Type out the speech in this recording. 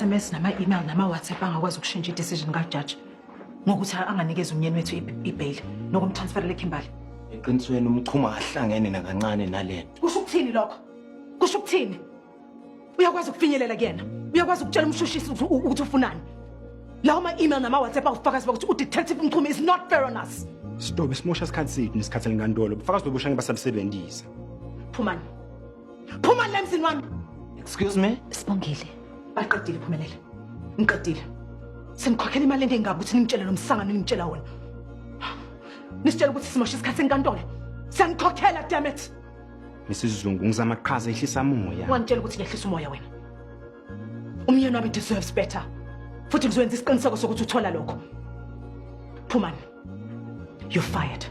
Ama-SMS nama-email nama-WhatsApp angakwazi ukushintsha i-decision kajaji ngokuthi anganikezi umnyeni wethu i-bail nokumtransferela eKimberley. Eqinisweni uMchunu ahlangene nakancane nalento. Kusho ukuthini lokho? Kusho ukuthini? Uyakwazi ukufinyelela kuyena. Uyakwazi ukutshela umshushisi ukuthi ufunani. Lawo ma-email nama-WhatsApp awufakazi bokuthi u-Detective Mchunu is not fair on us. Sitobe simosha isikhathi sethu nesikhathi senkantolo. Ubufakazi lobusha basabusebenzisa. Phumani. Phumani la emzini wami. Excuse me? Sibongile. Baqedile Phumelele. Ngiqedile. Senikhokhela imali enengabi ukuthi ningitshele lo msangano ningitshela wona. Nisitshela ukuthi simosha isikhathi senkantolo. Siyanikhokhela, damn it. Mrs Zungu, ngizama qhaza ehlisa moya. Wangitshela ukuthi ngehlisa umoya wena. Umyeni wami deserves better. Futhi ngizoyenza isiqiniseko sokuthi uthola lokho. Phumani. You're fired.